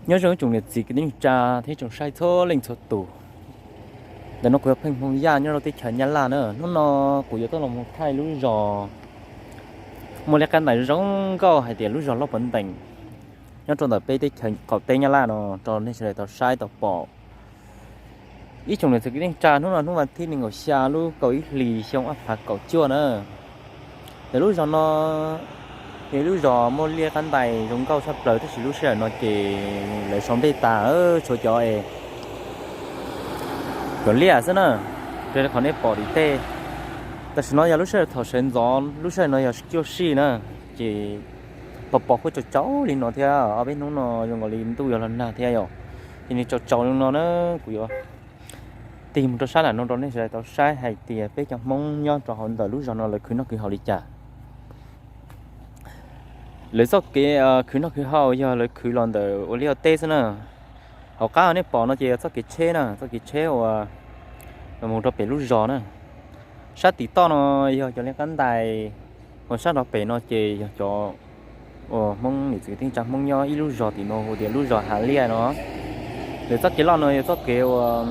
Nyob zoo ib tsoom niam txiv kwv tij neej tsa thiab tsoom saib txhua leej txhua tus. Ntawm no kuv yog Pheej Hmoo Yaj nyob rau teb chaws Nyab Laj na. Hnub no kuv yuav tuaj los mus thaij lub zos muaj liab qab ntais zoo nkauj hais tias lub zos Lauj Pov Ntees nyob rau ntawm peb teb chaws qaum teb Nyab Laj no rau nej sawv daws tau saib tau pom. Ib tsoom niam txiv kwv tij neej tsa, hnub no hnub vas thib nees nkaum xya lub kaum ib hlis xyoo ob phav kaum cuaj na. Ntawm lub zos no yog ib lub zos muaj liab qab ntais zoo nkauj tshaj plaws tab sis lub sij hawm no ces lawv sau nplej tas, tshuav cov es cov liaj xwb na. Raws li qhov nej pom tim tej, tam sim no yog lub sij hawm thaum sawv ntxov, lub sij hawm no yog cuaj sij na, ces pos pos huab tsaus tsaus li no thiab. Ob peb hnub no zoo nkaus li ntuj yuav los nag thiab yom, ces nws tsaus tsaus li no na. Kuv yuav tig mus rau sab nram no rau nej sawv daws tau saib hais tias peb cov Hmoob nyob rau hauv ntawm lub zos no lawv khwv noj khwv haus li cas. Lawv txoj kev khwv noj khwv haus yog lawv khwv los ntawm ua liaj ua teb xwb na. Hauv qab uas nej pom no ces yog txoj kev tsheb na, txoj kev tsheb uas mus rau pem lub zos na. Sab tim toj no yog cov liab qab ntais, uas sab nrov pem no ces yog cov uas Hmoob niam txiv kwv tij neej tsa Hmoob nyob ib lub zos tim no hu tias lub zos Hav Liaj no. Lawv txoj kev loj no yog txoj kev uas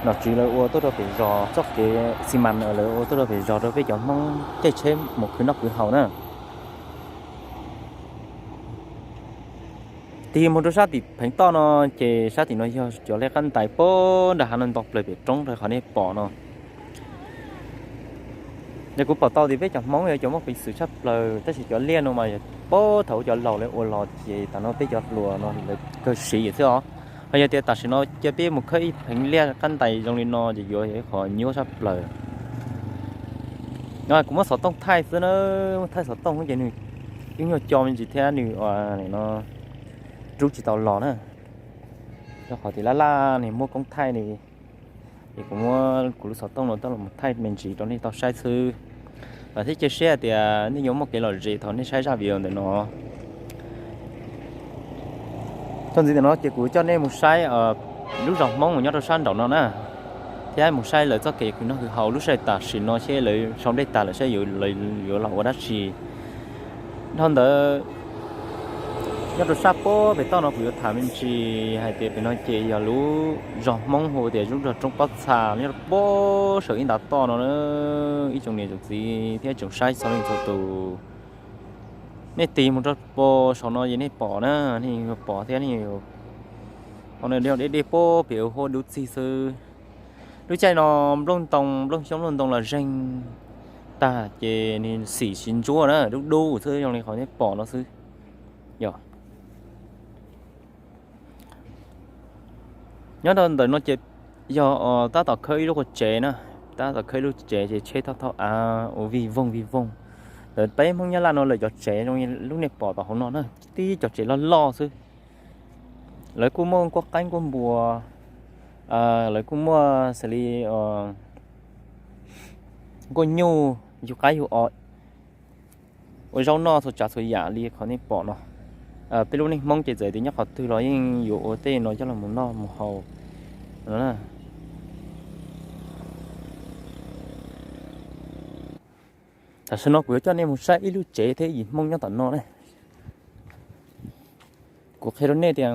nom tswv lawv ua tuaj rau pem zos, txoj kev xi mas lawv ua tuaj rau pem zos rau peb cov Hmoob caij tsheb mus khwv noj khwv haus na. Tig mus rau sab tim pheev toj no, ces sab tim no yog cov liab qab ntais puag nram hav no nto plaws pem roob rau qhov nej pom no. Yog kuv pom tau tias peb cov Hmoob yog cov muaj peev xwm tshaj plaws, tab sis cov liaj no mas yog puag thaum ub cov laus lawv ua los ces tam no peb cov hluas no lawv kawg siv xwb os. Ho yog tias tam sim no cia peb mus khawb ib pheev liab qab ntais zoo li no ces yuav yog ib qho nyuaj tshaj plaws. Kuv muab xov tooj thaij xwb na, muab thaij xov tooj ces nws yeej nyuag co me ntsis thiab nws no rub tsis tau los na. Rau qhov tias laj laj nws muaj koob thaij li, ces kuv muab kuv lub xov tooj no tuaj los thaij me ntsis rau nej tau saib xwb. Vam thiab cia siab tias nej yuav muaj kev lom zem thaum nej saib zaj video ntawm no. Txuas ntxiv ntawm no ces kuv coj nej mus saib lub zos Hmoob uas nyob rau sab nraum no na, thiab mus saib lawv txoj kev khwv noj khwv haus lub sij hawm tam sim no seb lawv sau nplej tas lawm seb yuav los ua dab tsi. Dhau ntawd nyob rau sab puag pem toj no kuv yuav tham me ntsis hais tias pem no ces yog lub zos Hmoob hu tias lub zos Roob Pob Txha nyob rau puag saum ib ntav toj no na. Ib tsoom niam tsoom txiv thiab tsoom saib txhua leej txhua tus, nej tig mus rau puag saum no ces nej pom na, nej yuav pom thiab nej yuav, o, deb deb puag pem ua huab dub txig xwb. Lub caij no nplooj ntoo, nplooj xyoob nplooj ntoo los zeeg tag ces nws xim tsis ntsuab na, dub dub xwb zoo li qhov nej pom no xwb. Yog nyob rau ntawm no ces yog tab tom khawb ib lub qua tsev na, tab tom khawb ib lub tsev ces tsheb thauj thauj av ua vij voog vij voog. Lawv peb Hmoob Nyab Laj no lawv cov tsev zoo li lub nej pom tom hauv no na, tib cov tsev loj loj xwb. Lawv kuj muaj nkuaj qaib nkuaj npua, lawv kuj muaj xws li nkuaj nyuj, yug qaib yug os, ua zaub noj txhua tsav txhua yam li qhov nej pom no. Peb lub neej Hmoob ces txawm tias nyob qhov twg los yeej yuav ua tej no coj los mus noj mus haus no. Tam sim no kuv yuav coj nej mus saib ib lub tsev thiab ib yim Hmoob nyob tom no na. Kuv qhia rau nej tias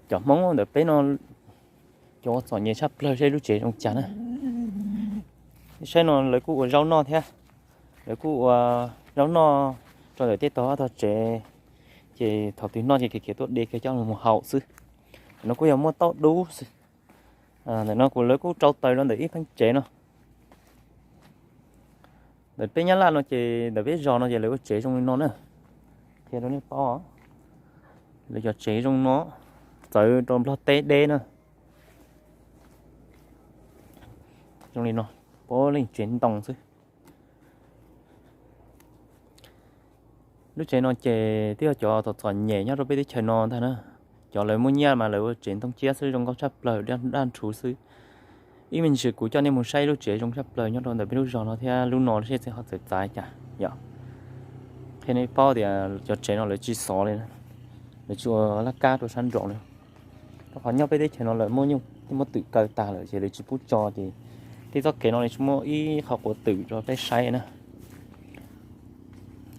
cov Hmoob ntawm peb no cov ua txom nyem tshaj plaws, saib lub tsev zoo cas na. Saib no lawv kuj ua zaub noj thiab, lawv kuj ua zaub noj rau ntawm tej tog vaj tog tsev, ces thaum twg noj ces khiav khiav tuaj de kiag coj los mus haus xwb. Ntawm no kuj yog muaj tauj dub xwb. Ntawm no kuv lawv kuj rau taws rau ntawm ib pheeb tsev no. Ntawm peb Nyab Laj no ces ntawm peb zos no ces lawv ua tsev zoo li no na. Qhia rau nej paub, lawv cov tsev zoo no, txawv rau Nplog teb deb na. Zoo li no, puav leej tsev ntoo xwb. Lub tsev no ces twb yog cov txom txom nyem nyob rau peb teb chaws no ntag na. Cov lawv muaj nyiaj mas lawv ua tsev ntoo ciab xwb zoo nkauj tshaj plaws, daj nrhuv xwb. Ib me ntsis kuv coj nej mus saib lub tsev zoo tshaj plaws nyob rau ntawm peb lub zos no thiab lub no seb tseem ho txawv txav cas yom. Qhia nej paub tias cov tsev no lawv tsis xov li, lawv tsis ua laj kab rau sab nraud li. Rau qhov nyob peb teb chaws no lawv muaj nyuj muaj twm kaw tag lawm ces lawv tsis pub tso ces tej txoj kev no li tsis muaj ib qho quav twm rau peb saib na.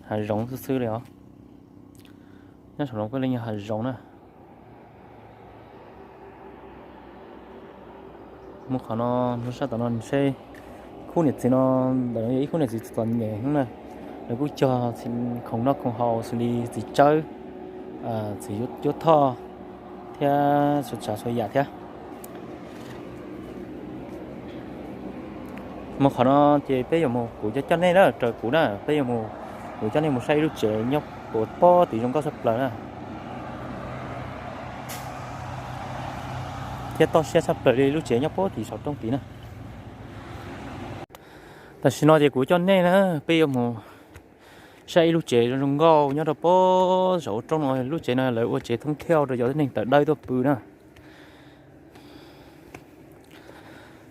Hav zoov xwb xwb li os. Nyob saum no kuj li yog hav zoov na. Mus qhov no, mus sab tom no seb, khub niam txiv no, ntawm no yog ib khub niam txiv txom nyem na, lawv kuj cog khoom noj khoom haus xws li txiv tsawb, txiv cuab thoj thiab txhua tsav txhua yam thiab. Mus qhov no ces peb yuav mus, kuv coj coj nej na, raws kuv na, peb yuav mus, kuv coj nej mus saib ib lub tsev nyob puag pem tid zoo nkauj tshaj plaws na, thiab toj siab tshaj plaws li lub tsev nyob puag tid saum roob tid na. Tam sim no ces kuv coj nej na, peb yuav mus saib ib lub tsev zoo zoo nkauj nyob rau puag saum roob no. Lub tsev no lawv ua tsev thoob thiauj rau cov tib neeg tawv dawb tuaj pw na.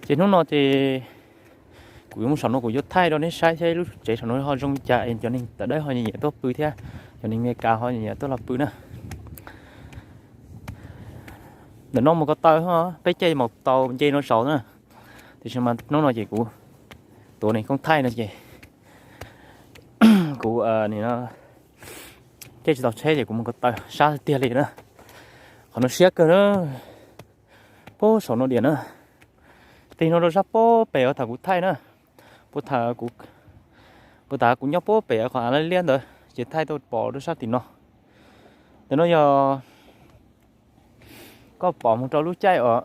Ces hnub no ces kuv yuav mus saum no kuv yuav thaij rau nej saib thiab, lub tsev saum no ho zoo li cas es cov neeg tawv dawb ho nyiam nyiam tuaj pw thiab, cov neeg Amelikas ho nyiam nyiam tuaj los pw na. Ntawm no mus ko taw, peb caij mus tau nce no saud na. Tiam sis mas hnub no ces kuv tuav nws koob thaij no ces kuv caij tsis tau tsheb ces kuv mus ko taw sab tiag li na. Qhov no siab kawg na, puag saum no diam na. Tig no rau sab puag pem uas thaum kuv thaij na, puag thaum kuv nyob puag pem qhov av liab liab ntawd ces thaij tuaj pom rau sab tim no. Ntawm no yog koj pom mus rau lub caij uas,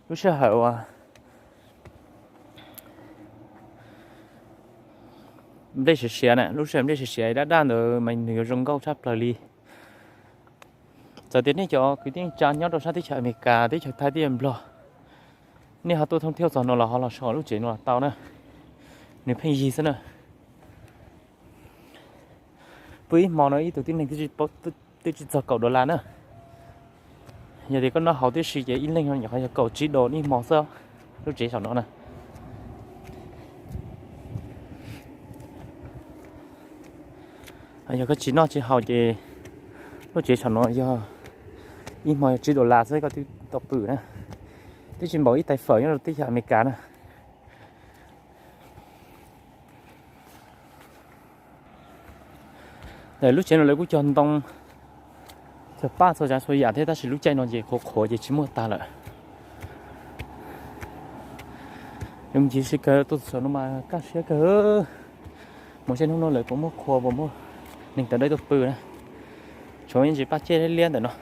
lub sij hawm uas nplej siav siav na, lub sij hawm nplej siav siav daj daj ntawd mas nws yuav zoo nkauj tshaj plaws li. Txawm tias nej cov kwv tij neej tsa nyob rau sab teb chaws Amelikas, teb chaws Thaib, teb chaws Nplog, nej ho tuaj thoob thiauj txog no los ho los so lub tsev no los tau na, nws pheej yig xwb na. Pw ib hmo no ib tug tib neeg twb tsis txog kaum dollar na. Yog tias koj noj haus tib si ces ib leeg no nyuam qhuav yog kaum tsib dollar ib hmo xwb, lub tsev saum no na. Yog koj tsis noj tsis haus ces lub tsev saum no yog ib hmo yog tsib dollar xwb koj twb tau pw na. Twb tsis npaum ib tais fawm nyob rau teb chaws Amelikas na. Lub tsev no lawv kuj cog ntoo, cog paj txhua tsav txhua yam thiab, tab sis lub caij no ces qhuav qhuav ces tsis muaj tag lawm. Yus mus ncig si kawg, tuaj txog no mas kaj siab kawg. Mus seb hnub no lawv puas muaj qhua, puas muaj neeg tawv dawb tuaj pw na. Tshuav ib ntsis paj ceg liab liab ntawm no.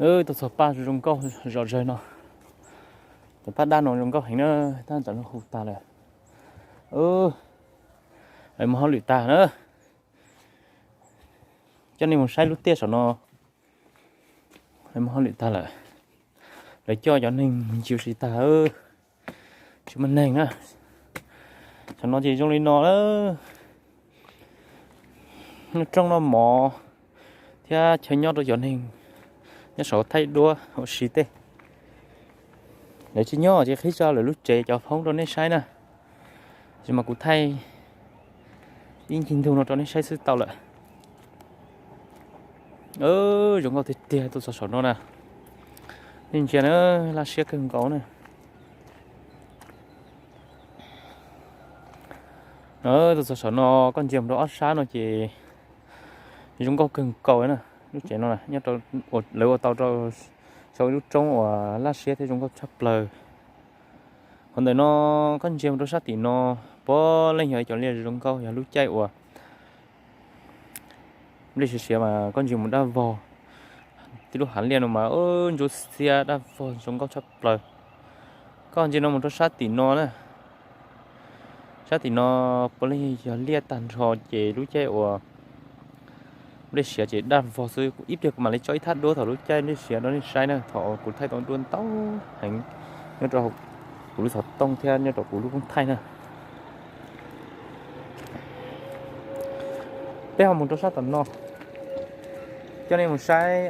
Tuaj txog paj zoo nkauj zom zaws no. Cov paj daj no zoo nkauj heev na, tab tom lub hu tag lawm. Lawv mus hauj lwm tag na. Coj nej mus saib lub tiaj saum no. Lawv mus hauj lwm tag lawm. Lawv coj cov neeg mus ncig ua si tag, tsis muaj neeg na. Saum no ces zoo li no lawm. Noj rooj noj mov thiab chaw nyob rau cov neeg nyob saud thaij duab ua si tej. Lawv tsis nyob ces qhib tso lawv lub tsev cov phoob rau nej saib na. Tab sis mas kuv thaij ib ncig ntug no rau nej saib xwb tau lawm. Zoo nkauj tiag tiag tuaj txog saum no na. Nej ntsia na, laj siab kawg nkaus na. Tuaj txog saum no koj ntsia mus rau ob sab no ces zoo nkauj kawg nkaus na. Lub tsev no nyob rau, lawv ua tau rau sau ib lub roob uas laj siab thiab zoo nkauj tshaj plaws. Qhov ntawm no koj ntsia mus rau sab tim no, puav leej yog cov liaj zoo nkauj, yog lub caij uas nplej siav siav mas koj ntsia mus daj vog. Tib lub hav liaj no mas ntsuab xiab daj vog zoo nkauj tshaj plaws. Koj ntsia no mus rau sab tim no na, sab tim no puav leej yog liaj tag nrho ces lub caij uas nplej siav ces daj vog xwb. Ib pliag kuv mam li tso ib thaj duab thaum lub caij nplej siav rau nej saib na, thaum kuv thaij tau duab ntau heev nyob rau kuv lub xov tooj thiab nyob rau kuv lub koob thaij na. Peb ho mus rau sab tom no, coj nej mus saib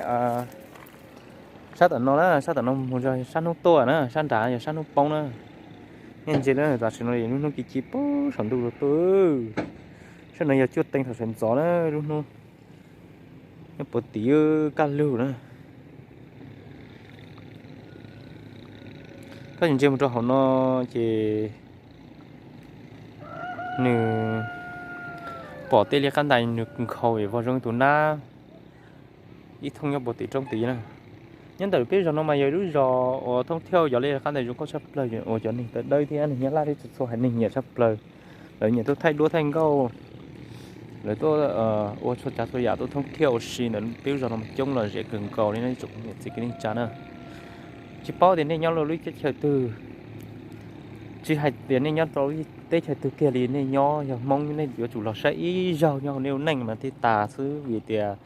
sab tom no na, sab tom no mus yog sab hnub tuaj na, sab nrad yog sab hnub poob na. Nej ntsia na, tam sim no lub hnub ci ci poob saum ntuj los tuaj. Sab no yog cuaj teev thaum sawv ntxov na, lub hnub nyob puag tim kaj lug na. Koj ntsia mus rau hauv no ces nws pom tej liaj qab ntais nws nkhaus es vov zoo tus nab ib thooj nyob puag tim roob tid na. Nyob ntawm peb zos no mas yog lub zos uas thoob thiaj yog liaj qab ntais zoo nkauj tshaj plaws uas cov neeg tawv dawb thiab neeg Nyab Laj thiab txhua txhua haiv neeg nyiam tshaj plaws. Lawv nyiam tuaj thaij duab thaij nkauj, lawv tuaj ua txhua tsav txhua yam tuaj thoob thiaj ua si ntawm peb lub zos no mas coob lom zem kawg nkaus li no ib tsoom niam txiv kwv tij neej tsa na. Tsis paub tias nej nyob rau lub teb chaws twg, tsis hais tias nej nyob rau teb chaws twg kiag li nej nyob yog Hmoob nej yuav tsum los saib ib zaug nyob hauv nej lub neej mas thiaj tas xwb vim tias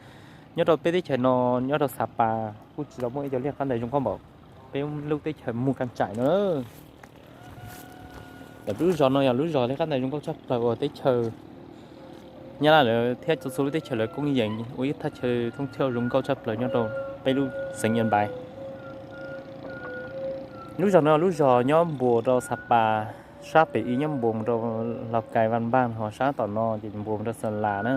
nyob rau peb teb chaws no, nyob rau Xa Pas kuj tsis tau muaj ib co liaj qab ntais zoo nkauj npaum peb lub teb chaws Mus Kas Tsaim no. Lawv lub zos no yog lub zos liaj qab ntais zoo nkauj tshaj plaws uas teb chaws Nyab Laj lawv thiab txhua txhua lub teb chaws lawv koob yees ua ib thaj chaw thoob thiaj zoo nkauj tshaj plaws nyob rau peb lub xeev Yas Npais. Lub zos no lub zos nyob npuas rau Xa Pas, sab pem ib nyob npuas rau Laus Kais Vas Npaj, ho sab tom no ces npuas rau Xa Las na.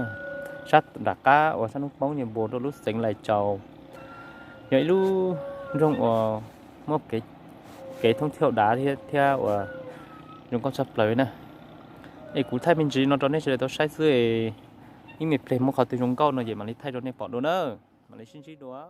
Sab nram qab uas sab hnub poob ces npuas rau lub xeev Lais Tsaus. Yog ib lub nroog uas muaj kev thoob thiaj dav thiab uas zoo nkauj tshaj plaws na. Es kuv thaij me ntsis no rau nej sawv daws tau saib xwb, ib me pliag muaj qhov twg zoo nkauj no ces mam li thaij rau nej pom dua na. Mam li sib ntsib dua.